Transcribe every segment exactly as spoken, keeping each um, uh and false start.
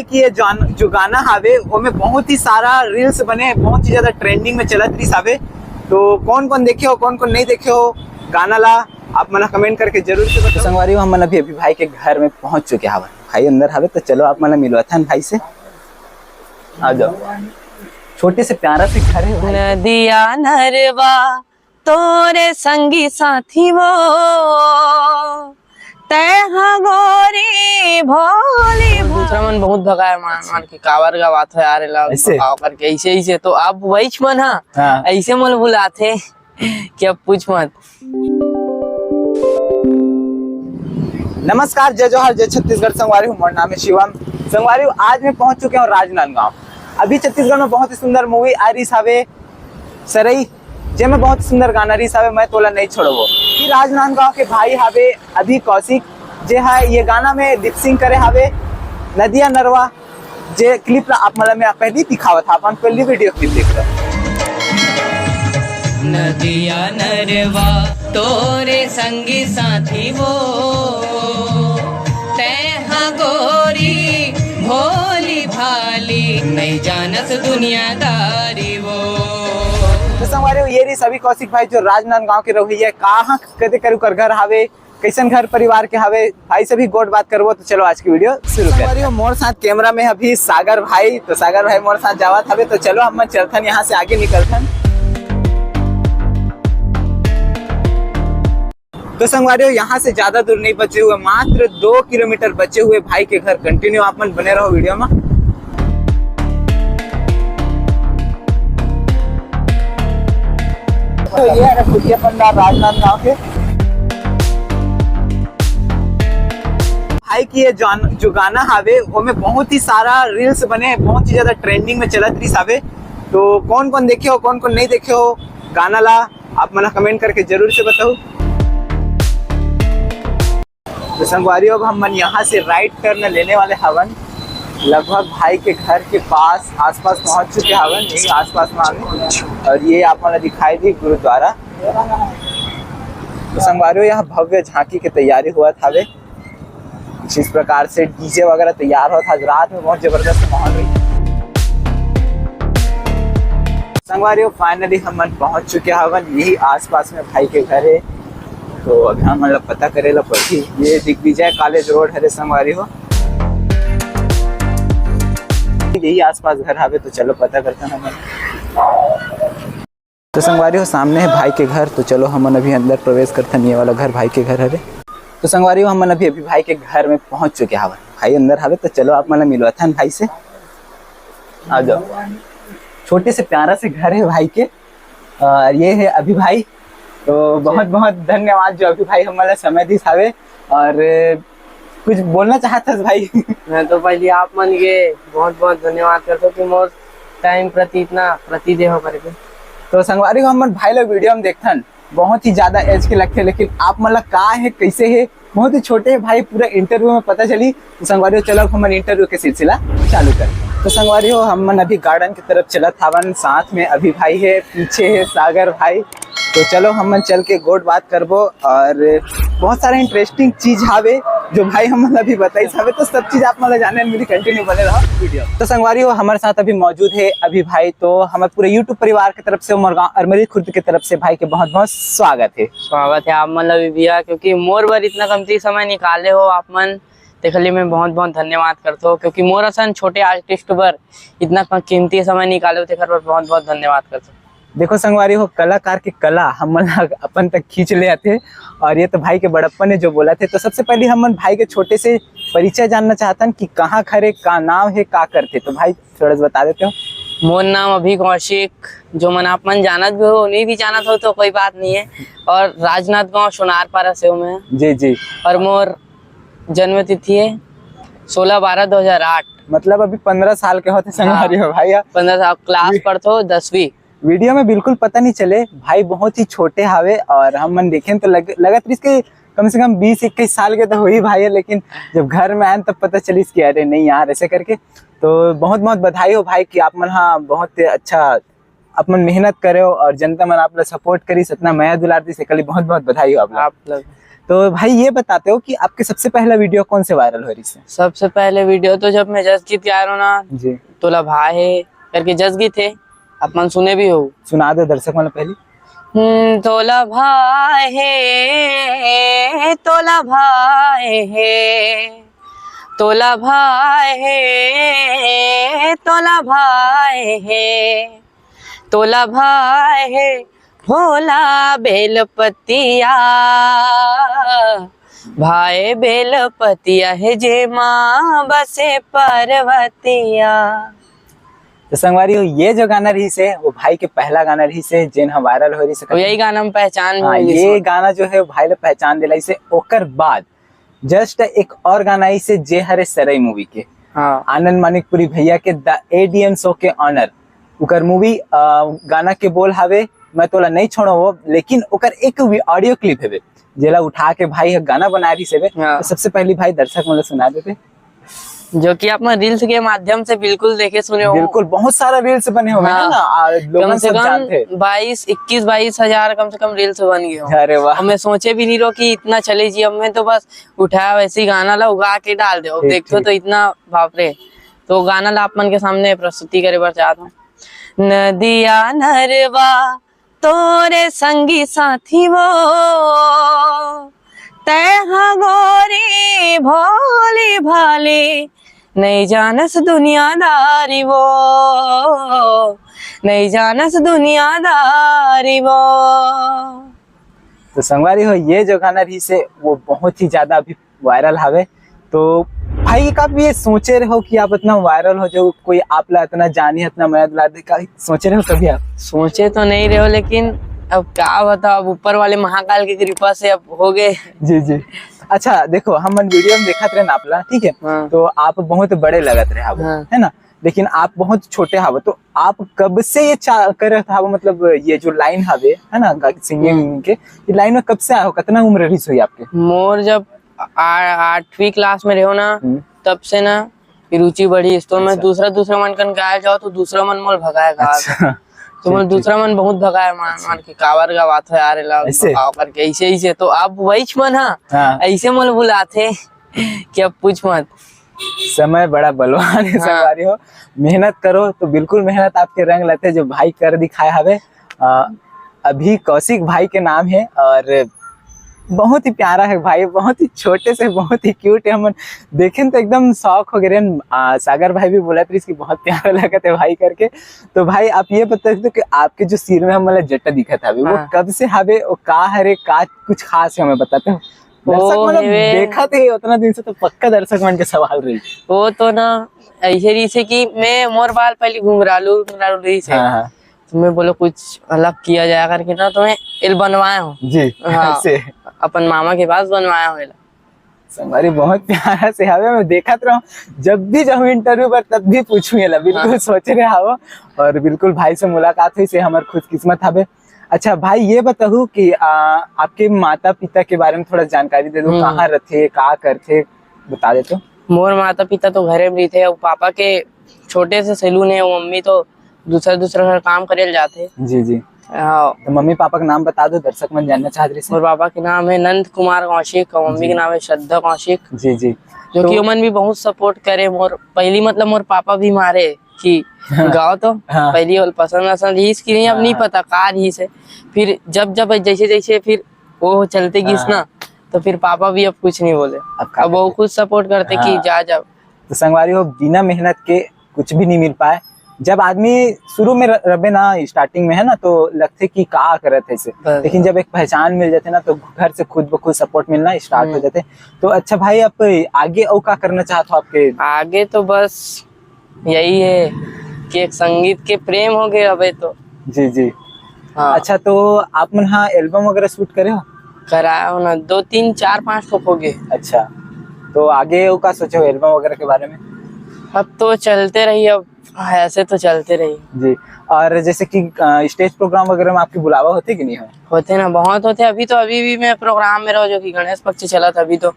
कि ये जान, जो गाना हावे, ओमे बहुत ही सारा reels बने, बहुत ही ज्यादा trending में चलत रहिस हावे। तो कौन कौन देखे हो, कौन कौन नहीं देखे हो गाना ला, आप मन comment करके जरूर से बताओ। संगवारी हो, हमन अभी, अभी भाई के घर में पहुंच चुके हावन। भाई अंदर हावे, तो चलो आप मन ला मिलवाथन भाई से। आ जाओ। छोटे से प्यारा से घर है भाई। नदिया नरवा तोरे संगी साथी वो, तै हा गोरी भोली दूसरा मन बहुत भगाए मार मार के कावर गवात है यार, एला ऐसे? भगाओ करके ऐसे ऐसे। तो अब वहीच मन हा हाँ। ऐसे मन बुलाथे कि अब पूछ मत। नमस्कार, जय जोहार, जय छत्तीसगढ़ संगवारी हो, मोर नाम है शिवम। संगवारी हो, आज मैं पहुंच चुके हूँ राजनांदगांव। अभी छत्तीसगढ़ में बहुत ही सुंदर movie आ रही हावे सरई, जेमे बहुत सुंदर गाना रहिस हावे, मैं तोला नहीं छोड़बो। कि राजनांदगांव के भाई हावे अभि कौशिक, जे हा ये गाना में lip sync करे हावे नदिया नरवा, जे clip ला आप मन ला मैं पहली दिखावत हा, अपन पहली video clip देख लो। नदिया नरवा तोरे संगी साथी वो, तै हा गोरी भोली भाली, नहीं जानस दुनियादारी वो। तो संगवारी हो, ये रहिस अभि कौशिक भाई, जो राजनांदगांव के रहइया, कहाँ कते कर ओकर घर हावे, कैसन घर परिवार के हावे, भाई से भी गोठ बात करबो। तो चलो आज की video शुरू करते हैं। संगवारी हो, मोर साथ camera में अभी सागर भाई, तो सागर भाई मोर साथ जावत हावे, तो चलो हम चलथन यहाँ से आगे निकलथन। तो संगवारी हो, यहाँ से ज्यादा दूर नहीं बचे हुए, मात्र दो किलोमीटर बचे हुए भाई के घर। Continue आप मन बने रहो video में। तो ये हरे खुटिया पंडाल राजनांदगांव के। भाई की ये जान, जो गाना हावे, ओमे बहुत ही सारा reels बने, बहुत ही ज्यादा trending में चलत रहिस हावे। तो कौन कौन देखे हो, कौन कौन नहीं देखे हो गाना ला, आप मन comment करके जरूर से बताओ। तो संगवारी, अब हम मन यहाँ से right turn लेने वाले हवन, लगभग भाई के घर के पास, आसपास पहुँच चुके हवन, यही आसपास में हवन। और ये आप मन दिखाई दी गुरुद्वारा। तो संगवारी, यहाँ भव्य झांकी के तैयारी होवत हावे, कुछ इस प्रकार से DJ वगैरह तैयार होत, आज रात में बहुत जबरदस्त माहौल रही। संगवारी हो, finally हम मन पहुंच चुके हवन, यही आसपास में भाई के घर है। तो अभी हमन ला पता करे ला पड़ही। ये दिग्विजय कॉलेज रोड हरे संगवारी हो, यही आसपास घर हावे। तो चलो पता करते हैं हमन। तो संगवारी हो, सामने है भाई के घर। तो चलो हमन अभी अंदर प्रवेश करथन, ये वाला घर भाई के घर हरे। तो संगवारी हो, हमन अभी, अभी भाई के घर में पहुंच चुके हवन। भाई अंदर हावे, तो चलो आप मन ला मिलवाथन भाई से। आ जाओ। छोटे से प्यारा से घर है भाई के। और ये है अभि भाई। तो बहुत बहुत धन्यवाद जो अभि भाई हमन ला समय दिस हावे। और कुछ बोलना चाहत हस भाई? मैं तो पहले आप मन के बहुत बहुत धन्यवाद करता हूँ कि मोर time प्रति इतना प्रति दे हो करके। तो संगवारी हो, हमन भाई लोग video में देखथन, बहुत ही ज्यादा age के लगथे, लेकिन आप मन ला का है, कैसे है, बहुत ही छोटे है भाई, पूरा interview में पता चली। तो संगवारी हो, चलो अब हमन interview के सिलसिला चालू कर। तो संगवारी हो, हमन अभी garden की तरफ चलत हावन, साथ में अभि भाई है, पीछे है सागर भाई। तो चलो हमन चल के गोठ बात करबो, और बहुत सारा interesting चीज हावे जो भाई हमन अभी बताइस हावे, तो सब चीज आप मन ला जाने मिली। Continue बने रहो video। तो संगवारी हो, हमारे साथ अभी मौजूद है अभि भाई। तो हमारे पूरे YouTube परिवार की तरफ से, उमरगांव अरमरी खुर्द की तरफ से भाई के बहुत बहुत स्वागत है। स्वागत है आप मन ला भी भैया, क्योंकि मोर बर इतना कमती समय निकाले हो आप मन, तेखर लिए मैं बहुत बहुत धन्यवाद करता हूँ, क्योंकि मोर असन छोटे artist बर इतना क-, कीमती समय निकाले हो, तेखर बर बहुत बहुत धन्यवाद करता हूँ। देखो संगवारी हो, कलाकार के कला हमन ला अपन तक खींच ले आथे, और ये तो भाई के बड़प्पन है जो बोलथे। तो सबसे पहले हमन भाई के छोटे से परिचय जानना चाहतन कि कहाँ के हरे, का नाम है, का करथे। तो भाई थोड़ा सा बता देते हो। मोर नाम अभि कौशिक, जो मन आप मन जानत भी हो, नहीं भी जानत हो तो कोई बात नहीं है। और राजनांदगांव सोनारपारा से हूँ मैं। जी जी। और मोर जन्म तिथि है सोलह बारह दो हज़ार आठ। मतलब अभी पन्द्रह साल के होते संगवारी हो भाई। हाँ। पन्द्रह साल, class पढ़थो दसवीं। Video में बिल्कुल पता नहीं चले, भाई बहुत ही छोटे हावे, और हम मन देखेन तो लग, लगत रहिस के कम से कम बीस इक्कीस साल के तो होही भाई है, लेकिन जब घर में आयन तब पता चलिस कि अरे नहीं यार, ऐसे करके। तो बहुत बहुत बधाई हो भाई कि आप मन हा बहुत अच्छा, आप मन मेहनत करे हो और जनता मन आप ला support करिस, इतना मया दुलार दिस, एकली बहुत बहुत बधाई हो आप ला। आप लोग। तो भाई, ये बताते हो कि आपके सबसे पहला वीडियो कौन से वायरल हो रही से? सबसे पहले वीडियो तो जब मैं जस गीत गा रहा हूँ ना, जी। तोला भाई है करके जस गीत है, आप मन सुने भी हो। सुना दो दर्शक मन पहले। हम्म, तोला भाई है, तोला भाई है, तोला भाई है, तोला भाई है, तोला भाई है, भोला बेलपतिया, भाई बेलपतिया है जेमा बसे पर्वतिया। तो संगवारी हो, ये जो गाना रही से, वो भाई के पहला गाना रही से, जेन ह वायरल हो रही से। और यही गाना में पहचान भी हाँ, होगी ये इसमें। गाना जो है, भाई ले पहचान दिलाई से। ओकर बाद जस्ट एक और गाना आई से, जे हरे सरई मूवी के। हाँ। आनंद मानिकपुरी भैया के द एडीएम शो के ऑनर, उकर मूवी, अ, गाना के बोल हवे, मैं तोला नहीं छोड़ो वो, लेकिन ओकर एक ऑडियो क्लिप हवे, जेला उठा के भाई ह गाना बना रही से बे। हाँ। तो सबसे पहली भाई दर्शक मन ल सुना देते। जो कि आप मन रील्स के माध्यम से बिल्कुल देखे सुने हो। बिल्कुल, बहुत सारा रील्स बने हुए हैं हाँ। ना, आ, लोगन कम से सब कम जानते हैं। बाईस, इक्कीस, बाईस हजार कम से कम रील्स बन गए हो। अरे वाह। और मैं सोचे भी नहीं रहो कि इतना चले जी। अब मैं तो बस उठाया वैसे ही गाना ला उगा के डाल दे, ठीक, देखो ठीक। तो इतना बाप रे। तो गाना ला आप मन के सामने प्रस्तुति करे बर चाहत हूँ। नदिया नरवा तोरे संगी साथी वो, तै हा गोरी भोली भाली, नहीं जानस दुनियादारी वो, नहीं जानस दुनियादारी वो। तो संगवारी हो, ये जो गाना रही से, वो बहुत ही ज्यादा अभी वायरल हवे। तो भाई, कब ये सोचे रहो कि आप इतना वायरल हो जाओ, कोई आप ला इतना जानी, इतना मया दुलार दे, का सोचे रहो कभी आप? सोचे तो नहीं रहो, लेकिन अब का बताओ, अब ऊपर वाले महाकाल की कृपा से अब हो गए। जी, जी। अच्छा, देखो, हम मन वीडियो में देखत रहे ना आप ला, ठीक है? हाँ। तो आप बहुत बड़े लगत रहे आप, हाँ। है ना? लेकिन आप बहुत छोटे हव, तो आप कब से ये चा-, करत हव, मतलब ये जो लाइन हवे, है ना, गा-, सिंगिंग हम्म। के, ये लाइन में कब से आए हो, कितना उम्र रहीस होही आपके? मोर जब आ-, आठवीं क्लास में रहो ना, हम्म। तब से ना ये रुचि बढ़ीस, तो मैं अच्छा। दूसरा, दूसरा मन कन गाए जाओ, तो दूसरा मन मोल भगाए गात। अच्छा। तो मोल ठीक, ठीक। दूसरा मन बहुत भगाए, मान, अच्छा। मान के कावर गावात हो यार, एला ऐसे? भगाओ करके, ऐसे, ऐसे। तो अब वहीच मन हा, हाँ। ऐसे मोल बुलाथे कि अब पूछ मत। समय बड़ा बलवान है, हाँ। संगवारी हो। मेहनत करो तो बिल्कुल मेहनत आपके रंग लाथे, जो भाई कर दिखाए हवे। अ, अभी कौशिक भाई के नाम है और बहुत ही प्यारा है भाई, बहुत ही छोटे से बहुत ही क्यूट है। हमन देखेन तो एकदम शौक हो गए रहे। आ, सागर भाई भी बोलत रहिस कि बहुत प्यारा लगत है भाई करके। तो भाई, आप ये बता सकते हो कि आपके जो सिर में हमन ला जट्टा दिखत हवे, वो हाँ। कब से हवे, वो का हरे, का कुछ खास है, हमें बताते हो? दर्शक वो मतलब हेवे। देखत हे उतना दिन से, तो पक्का दर्शक मन के सवाल रही। वो तो ना ऐसे रहिस हे कि मैं, मोर बाल पहले घुंघरालू, घुंघरालू रहिस हे। हाँ, हाँ। तो मैं बोला कुछ अलग किया जाए करके ना, तो मैं एल बनवाया हूँ। जी, हाँ, से। अपन मामा के पास बनवाया हूँ एला। संगवारी बहुत प्यारा से हवे, मैं देखत रहूं, जब भी जाऊं इंटरव्यू पर तब भी पूछूं एला, बिल्कुल हाँ। सोच रहे हवो। और बिल्कुल भाई से मुलाकात हुई से हमर खुशकिस्मत हवे। अच्छा भाई, ये बताहू कि, आ, आपके माता पिता के बारे में थोड़ा जानकारी दे दो, हम्म। कहाँ रहते, का करते, बता देते। मोर माता पिता तो घरे में रहिथे, अउ पापा के छोटे से सैलून हे, अउ मम्मी तो दूसरा, दूसरा घर काम करे ल जाथे। जी, जी। हाँ। तो मम्मी पापा के नाम बता दो, दर्शक मन जानना चाहत रहिस हे। मोर पापा के नाम हे नंद कुमार कौशिक अउ मम्मी जी। के नाम हे श्रद्धा कौशिक। जी, जी। जो तो कि ओमन भी बहुत सपोर्ट करे मोर। पहली मतलब मोर पापा भी मारे कि हाँ। गाओ तो हाँ। पहली ओला पसंद वसंद रहिस कि नहीं, अब हाँ, नहीं हाँ। पता का रहिस हे। फिर जब, जब जैसे, जैसे फिर वो चलते गिस हाँ। ना, तो फिर पापा भी अब कुछ नहीं बोले। अब का अब वो करते? खुद सपोर्ट करते कि हाँ। जा, जा। तो संगवारी हो, बिना मेहनत के कुछ भी नहीं मिल पाए। जब आदमी शुरू में र-, रबे ना, स्टार्टिंग में है ना, तो लगथे कि का करत हे से। बस। लेकिन जब एक पहचान मिल जाथे ना, तो घर से खुद ब खुद सपोर्ट मिलना स्टार्ट हो हम्म। जाथे। तो अच्छा भाई, आप आगे अउ का करना चाहत हो आपके? आगे तो बस यही हे कि एक संगीत के प्रेम हो गए अबे तो। जी, जी। हाँ। अच्छा, तो आप मन हा एल्बम वगैरह शूट करे हो? कराए हो ना, दो, तीन, चार, पाँच ठो हो गए। अच्छा, तो आगे वो का सोचे हो एल्बम वगैरह के बारे में? अब तो चलते रही, अब ऐसे तो चलते रही। जी, और जैसे कि, अ, स्टेज प्रोग्राम वगैरह में आपके बुलावा होथे कि नहीं होय? होथे ना, बहुत होथे। अभी तो, अभी भी मैं प्रोग्राम में रहो, जो कि गणेश पक्ष चलत, अभी तो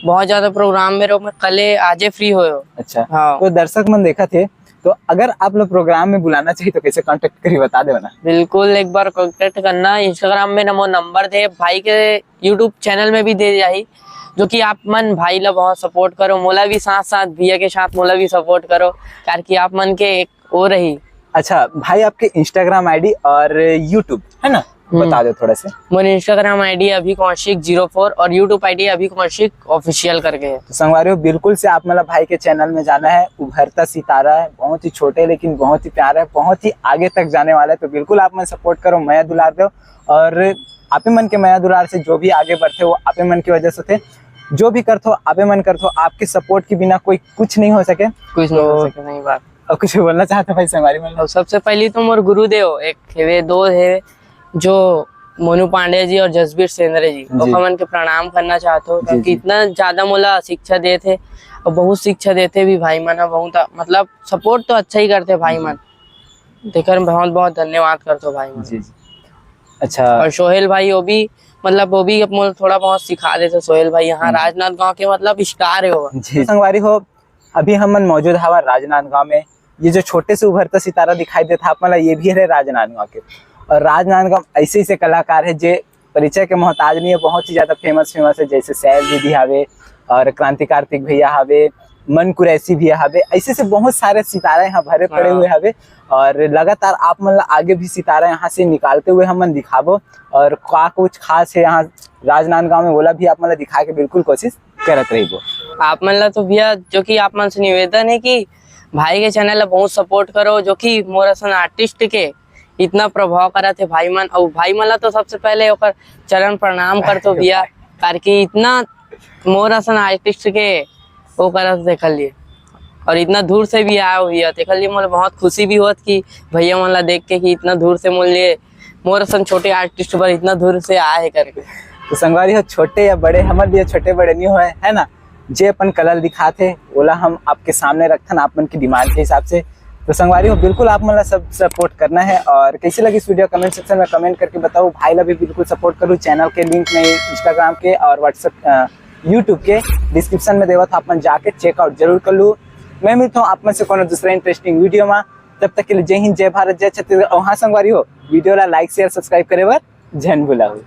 बहुत ज्यादा प्रोग्राम में रहो। मैं कले आजे फ्री होयो। अच्छा, हाँ। तो दर्शक मन देखत हे, तो अगर आप लोग प्रोग्राम में बुलाना चाहिए तो कैसे कॉन्टेक्ट करी, बता दे ना। बिल्कुल, एक बार कॉन्टेक्ट करना। इंस्टाग्राम में नमो नंबर दे, भाई के यूट्यूब चैनल में भी दे जाही, जो कि आप मन भाई ला बहुत सपोर्ट करो, मोला भी साथ साथ भैया के साथ मोला भी सपोर्ट करो, ताकि आप मन के एक वो रही। अच्छा भाई, आपके इंस्टाग्राम आईडी और यूट्यूब है ना, हम्म। बता दो थोड़ा से। मोर इंस्टाग्राम आईडी अभी कौशिक जीरो फोर और यूट्यूब आईडी अभी कौशिक ऑफिशियल करके है। तो संगवारी हो, बिल्कुल से आप मतलब भाई के चैनल में जाना है, उभरता सितारा है, बहुत ही छोटे लेकिन बहुत ही प्यारा है, बहुत ही आगे तक जाने वाला है। तो बिल्कुल आप मन सपोर्ट करो, मया दुलार दो, और आपे मन के मया दुलार से जो भी आगे बढ़ते वो आपे मन की वजह से थे। जो भी करथो आपे मन करथो, आपके सपोर्ट के बिना कोई कुछ नहीं हो सके। कुछ नहीं हो सके, सही बात। और कुछ बोलना चाहते भाई संगवारी मन? और सबसे पहली तो मोर गुरुदेव एक हेवे, दो है जो मोनू पांडे जी और जसबीर सेंद्रे जी, जी। ओकर मन के प्रणाम करना चाहत हो, जी, क्योंकि जी। इतना ज्यादा मोला शिक्षा देथे और बहुत शिक्षा देथे भी भाई मन ह, बहुत मतलब सपोर्ट तो अच्छा ही करथे भाई मन, तेकर बहुत बहुत धन्यवाद करथो भाई मन। जी जी। अच्छा। और सोहेल भाई वो भी मतलब वो भी अब मोला थोड़ा बहुत सिखा देथे। सोहेल भाई यहाँ हम्म। राजनांदगांव के मतलब स्टार है वो। जी संगवारी हो, अभी हमन मौजूद हवा राजनांदगांव में। ये जो छोटे से उभरता सितारा दिखाई देता आप मन ला, ये भी हरे राजनांदगांव के। और राजनांदगांव ऐसे ऐसे कलाकार है जे परिचय के मोहताज नहीं है, बहुत ही ज्यादा फेमस फेमस है, जैसे सैफ दीदी हावे और क्रांति कार्तिक भैया हावे, मन कुरैशी भैया हावे, ऐसे से बहुत सारे सितारा यहाँ भरे पड़े हाँ। हुए हावे। और लगातार आप मन ला आगे भी सितारा यहाँ से निकालते हुए हमन दिखाबो, और का कुछ खास है यहाँ राजनांदगांव में, ओला भी आप मन ला दिखा के बिल्कुल कोशिश करत रहिबो। आप मन ला तो भैया, जो कि आप मन से निवेदन है कि भाई के चैनल ला बहुत सपोर्ट करो, जो कि मोर असन आर्टिस्ट के इतना प्रभाव करत है भाई मन। और भाई मन ला तो सबसे पहले ओकर चरण प्रणाम करथो भैया, ताकि इतना मोर असन आर्टिस्ट के वो करत देख लिए, और इतना दूर से भी आए हो भैया, देख लिए मोला बहुत खुशी भी होत कि भैया मन ला देख के कि इतना दूर से मोर लिए, मोर असन छोटे आर्टिस्ट बर इतना दूर से आए है करके। तो संगवारी हो, छोटे या बड़े, हमर लिए छोटे बड़े नहीं होए, है ना, जे अपन कला ल दिखात हे, ओला हम आपके सामने रखथन, आप मन की डिमांड के हिसाब से। तो संगवारी हो, बिल्कुल आप मन ला सब सपोर्ट करना है। और कैसे लगी वीडियो, कमेंट सेक्शन में कमेंट करके बताओ। भाई ला भी बिल्कुल सपोर्ट करू। चैनल के लिंक में इंस्टाग्राम के और व्हाट्सएप, यूट्यूब के डिस्क्रिप्शन में देवत, आप मन जाके चेकआउट जरूर कर लू। मैं मिलता हूँ आप मन से कोनो दूसरा इंटरेस्टिंग वीडियो में। तब तक के लिए जय हिंद, जय भारत, जय छत्तीसगढ़। और हाँ संगवारी हो, वीडियो ला लाइक, शेयर, सब्सक्राइब करे बर झन भुलाहू।